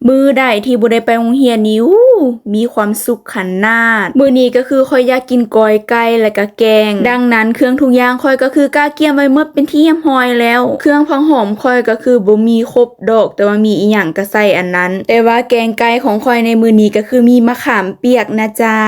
ມື້ໃດທີ່ບໍ່ໄດ້ໄປໂຮງຮຽນນີ້ ອູ້ ມີຄວາມສຸກຂະໜາດ. ມື້ນີ້ກໍຄືຂ້ອຍຢາກກິນກ້ອຍໄກ່ ແລະກະແກງ. ດັ່ງນັ້ນເຄື່ອງທຸກຢ່າງຂ້ອຍກໍຄືກະກຽມໄວ້ໝົດເປັນທີ່ຮຽບຮ້ອຍແລ້ວ. ເຄື່ອງຜັກຫອມຂ້ອຍກໍຄືບໍ່ມີຄົບດອກ, ແຕ່ວ່າມີອີ່ຫຍັງກໍໃສ່ອັນນັ້ນ. ແຕ່ວ່າແກງໄກ່ຂອງຂ້ອຍໃນມື້ນີ້ກໍຄືມີມະຂາມປຽກນະຈ໊ະ.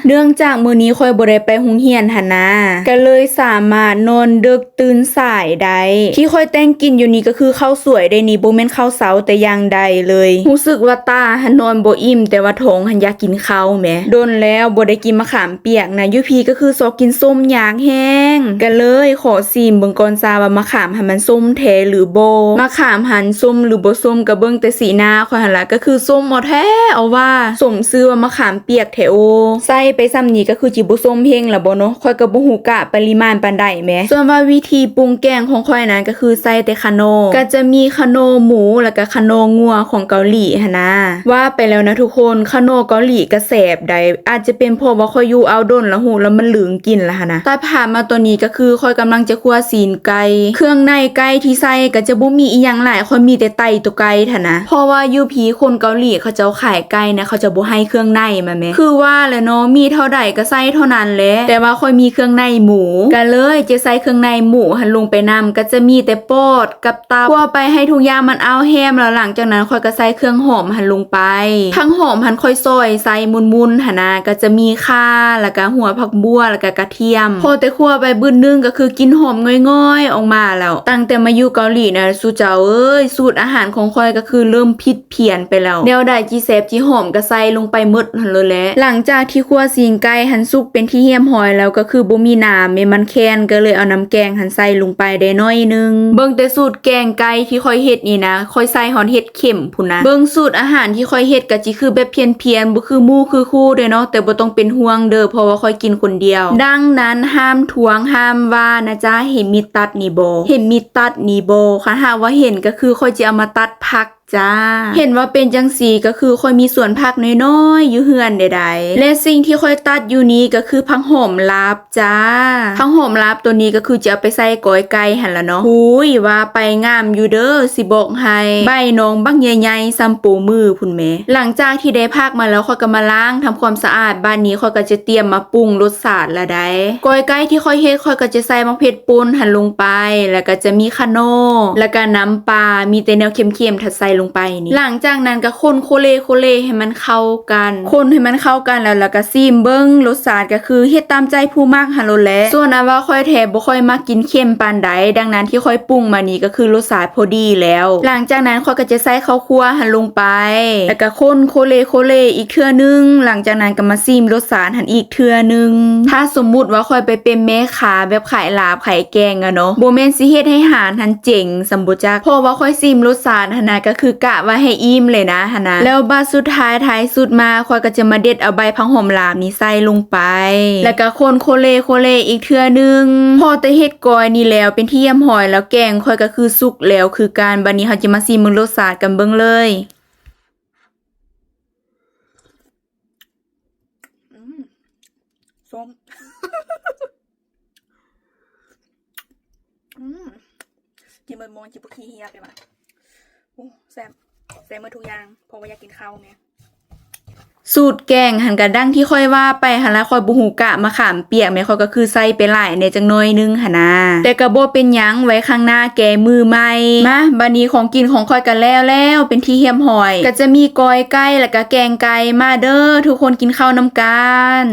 ເນື່ອງຈາກມື້ນີ້ຂ້ອຍບໍ່ໄດ້ໄປໂຮງຮຽນຫັ້ນນາ, ກໍເລີຍສາມາດນອນເດິກ ຕື່ນສາຍໄດ້. ທີ່ຂ້ອຍແຕ່ງກິນຢູ່ນີ້ກໍຄືເຂົ້າສວຍເດ້ນີ້, ບໍ່ແມ່ນເຂົ້າເຊົ້າແຕ່ຢ່າງໃດເລີຍ. ຮູ້ສຶກວ່າຕາຫັ້ນນອນບໍ່ອີ່ມ, ແຕ່ວ່າທ້ອງຫັ້ນຢາກກິນເຂົ້າແໝ. ດົນແລ້ວບໍ່ໄດ້ກິນມະຂາມປຽກນະ, ຢູ່ພີ້ກໍຄືຊອກກິນສົ້ມຢາກແຮງ. ກໍເລີຍຂໍຊີມເບິ່ງກ່ອນຊາວ່າມະຂາມຫັ້ນມັນສົ້ມແທ້ຫຼືບໍ່. ມະຂາມຫັ້ນສົ້ມຫຼືບໍ່ສົ້ມ, ກໍເບິ່ງແຕ່ສີໜ້າຂ້ອຍຫັ້ນລະ, ກໍຄືສົ້ມເອົາແທ້ເອົາວ່າ, ສົມຊື່ວ່າມະຂາມປຽກແທ້ໂອ. ໃສ່ໄປສ່ຳນີ້ກໍຄືຊິບໍ່ສົ້ມເຮັງລະບໍ່ເນາະ, ຂ້ອຍກໍບໍ່ຮູ້ກະປະລິມານປານໃດ ແໝ. ສ່ວນວ່າວິທີປຸງແກງຂອງຂ້ອຍນັ້ນກໍຄືໃສ່ແຕ່ຂະໜໍ່, ກໍຈະມີຂະໜໍ່ໝູ ແລ້ວກໍຂະໜໍ່ງົວຂອງເກົາຫຼີຫັ້ນນາ. ວ່າໄປແລ້ວນະທຸກຄົນ, ຂະໜໍ່ເກົາຫຼີກໍແຊບໃດ໋. ອາດຈະເປັນເພາະວ່າຂ້ອຍຢູ່ອາວດົນລະຮູ້ ແລ້ວມັນລືມກິນລະຫັ້ນນະ. ຕັດພາບມາຕອນນີ້ກໍຄືຂ້ອຍກຳລັງຈະຂົ້ວຊີ້ນໄກ່. ເຄື່ອງໃນໄກ່ທີ່ໃສ່ກໍຈະບໍ່ມີອີ່ຫຍັງຫຼາຍ, ຂ້ອຍມີແຕ່ໄຕໂຕໄກ່ຫັ້ນນະ. ເພາະວ່າຢູ່ພີ້ຄົນເກົາຫຼີເຂົາເຈົ້າຂາຍໄກ່ນະ, ເຂົາເຈົ້າບໍ່ໃຫ້ເຄື່ອງໃນມາແໝ. ຄືວ່າແຫຼະເນາະ, ມີເທົ່າໃດກໍໃສ່ເທົ່ານັ້ນແຫຼະ, ແຕ່ວ່າຂ້ອຍມີເຄື່ອງໃນໝູ, ກໍເລີຍຈະໃສ່ເຄື່ອງໃນໝູຫັ້ນລົງໄປນຳ, ກໍຈະມີແຕ່ປອດ ກັບຕັບ. ຂົ້ວໄປໃຫ້ທຸກຢ່າງມັນອ້າວແຮມແລ້ວ, ຫຼັງຈາກນັ້ນຂ້ອຍກໍໃສ່ເຄື່ອງຫອມຫັ້ນລົງໄປ. ຜັກຫອມຫັ້ນຂ້ອຍຊອຍໃສ່ມຸ່ນໆຫັ້ນນະ, ກໍຈະມີຂ່າ ແລ້ວກໍຫົວຜັກບົ່ວ ແລ້ວກໍກະທຽມ. ພໍແຕ່ຂົ້ວໄປບຶດໜຶ່ງກໍຄືກິ່ນຫອມງອຍໆອອກມາແລ້ວ. ຕັ້ງແຕ່ມາຢູ່ເກົາຫຼີນະ ສູ່ເຈົ້າເອີຍ, ສູດອາຫານຂອງຂ້ອຍກໍຄືເລີ່ມຜິດ ພຽນໄປແລ້ວ. ແນວໃດທີ່ແຊບທີ່ຫອມກໍໃສ່ລົງໄປໝົດຫັ້ນໂລດແຫຼະ. ຫຼັງຈາກທີ່ຂົ້ວຊີ້ນໄກ່ຫັ້ນສຸກເປັນທີ່ຮຽບຮ້ອຍແລ້ວ ກໍຄືບໍ່ມີນ້ຳແມ່ ມັນແຄນ, ກໍເລີຍເອົານ້ຳແກງຫັ້ນໃສ່ລົງໄປໄດ້ໜ້ອຍໜຶ່ງ. ເບິ່ງແຕ່ສູດແກງໄກ່ທີ່ຂ້ອຍເຮັດນີ້ນະ, ຂ້ອຍໃສ່ຮອດເຫັດເຂັມພຸ້ນນະ. ເບິ່ງສູດອາຫານທີ່ຂ້ອຍເຮັດກໍຊິຄືແບບພຽນໆ, ບໍ່ຄືໝູ່ຄືຄູ່ເດ້ເນາະ, ແຕ່ບໍ່ຕ້ອງເປັນຫ່ວງເດີ້, ເພາະວ່າຂ້ອຍກິນຄົນດຽວ. ດັ່ງນັ້ນ ຫ້າມທວງຫ້າມວ່ານະຈ້າ, ເຫັນມີດຕັດນີ້ບໍ່? ເຫັນມີດຕັດນີ້ບໍ່? ຄັນຫາກວ່າເຫັນ ກໍຄືຂ້ອຍຈະເອົາມາຕັດຜັກ ຈ້າ. ເຫັນວ່າເປັນຈັ່ງຊີ້ ກໍຄືຂ້ອຍມີສວນຜັກນ້ອຍໆຢູ່ເຮືອນໃດໆ ແລະ ສິ່ງທີ່ຂ້ອຍຕັດຢູ່ນີ້ກໍຄືຜັກຫອມລາບຈ້າ. ຜັກຫອມລາບໂຕນີ້ກໍຄືຈະເອົາໄປໃສ່ກ້ອຍໄກ່ຫັ້ນລະເນາະ. ຫູຍ ວ່າໄປງາມຢູ່ເດີ້ ຊິບອກໃຫ້, ໃບໜອງບັກໃຫຍ່ໆສ່ຳໂປ້ມືພຸ້ນແໝ. ຫຼັງຈາກທີ່ໄດ້ຜັກມາແລ້ວ ຂ້ອຍກໍມາລ້າງທຳຄວາມສະອາດ, ບາດນີ້ຂ້ອຍກໍຈະຕຽມມາປຸງລົດຊາດລະໃດ໋. ກ້ອຍໄກ່ທີ່ຂ້ອຍເຮັດ ຂ້ອຍກໍຈະໃສ່ໝາກເຜັດປົ່ນຫັ້ນລົງໄປ, ແລ້ວກໍຈະມີຂະໜໍ່ ແລ້ວກໍນ້ຳປາ, ມີແຕ່ແນວເຄັມໆ ຖ້າໃສ່ລົງໄປນີ້. ຫຼັງຈາກນັ້ນກໍຄົນໂຄເລໂຄເລໃຫ້ມັນເຂົ້າກັນ, ຄົນໃຫ້ມັນເຂົ້າກັນແລ້ວ ແລ້ວກໍຊີມເບິ່ງລົດຊາດ, ກໍຄືເຮັດຕາມໃຈຜູ້ມັກຫັ້ນໂລດແຫຼະ. ສ່ວນອັນວ່າຂ້ອຍແທ້ບໍ່ຄ່ອຍມັກກິນເຄັມປານໃດ, ດັ່ງນັ້ນທີ່ຂ້ອຍປຸງມານີ້ກໍຄືລົດຊາດພໍດີແລ້ວ. ຫຼັງຈາກນັ້ນຂ້ອຍກໍຈະໃສ່ເຂົ້າຂົ້ວຫັ້ນລົງໄປ, ແລ້ວກໍຄົນໂຄເລໂຄເລອີກເທື່ອໜຶ່ງ. ຫຼັງຈາກນັ້ນກໍມາຊີມລົດຊາດຫັ້ນອີກເທື່ອໜຶ່ງ. ຖ້າສົມມຸດວ່າຂ້ອຍໄປເປັນແມ່ຄ້າແບບຂາຍລາບຂາຍ ແກງອະເນາະ, ບໍ່ແມ່ນຊິເຮັດໃຫ້ຮ້ານຫັ້ນເຈັງສ່ຳບໍ່ຈັກ, ເພາະວ່າຂ້ອຍຊີມລົດຊາດຫັ້ນນະ ກໍຄືກະວ່າໃຫ້ອີ່ມເລີຍນະຫັ້ນນະ. ແລ້ວບາດສຸດທ້າຍ ທ້າຍສຸດມາ ຂ້ອຍກໍຈະມາເດັດເອົາໃບຜັກຫອມລາບນີ້ໃສ່ລົງໄປ, ແລ້ວກໍຄົນໂຄເລໂຄເລອີກເທື່ອໜຶ່ງ. ພໍແຕ່ເຮັດກ້ອຍນີ້ແລ້ວເປັນທີ່ຮຽບຮ້ອຍແລ້ວ, ແກງຂ້ອຍກໍຄືສຸກແລ້ວຄືກັນ. ບາດນີ້ເຮົາຈະມາຊີມເບິ່ງລົດຊາດກັນເບິ່ງເລີຍ. ອືມ ສົ້ມ ອືມ ກິນໝົດໝໍ້ ກິນບໍ່ຂີ້ເຫຍໄປວ່າ. ໂອ້ ແຊບ ແຊບໝົດທຸກຢ່າງ ເພາະວ່າຢາກກິນເຂົ້າແໝ. ສູດແກງຫັ້ນກະດັ່ງທີ່ຂ້ອຍວ່າໄປຫັ້ນລະ, ຂ້ອຍບໍ່ຮູ້ກະມະຂາມປຽກແໝ, ຂ້ອຍກໍຄືໃສ່ໄປຫຼາຍແດ່ຈັກໜ້ອຍໜຶ່ງຫັ້ນນາ. ແຕ່ກໍບໍ່ເປັນຫຍັງ, ໄວ້ຄັ້ງໜ້າແກ້ມືໃໝ່. ມາ, ບາດນີ້ຂອງກິນຂອງຂ້ອຍກໍແລ້ວແລ້ວ ເປັນທີ່ຮຽບຮ້ອຍ. ກໍຈະມີກ້ອຍໄກ່ ແລ້ວກໍແກງໄກ່. ມາເດີ້ ທຸກຄົນກິນເຂົ້ານຳກັນ.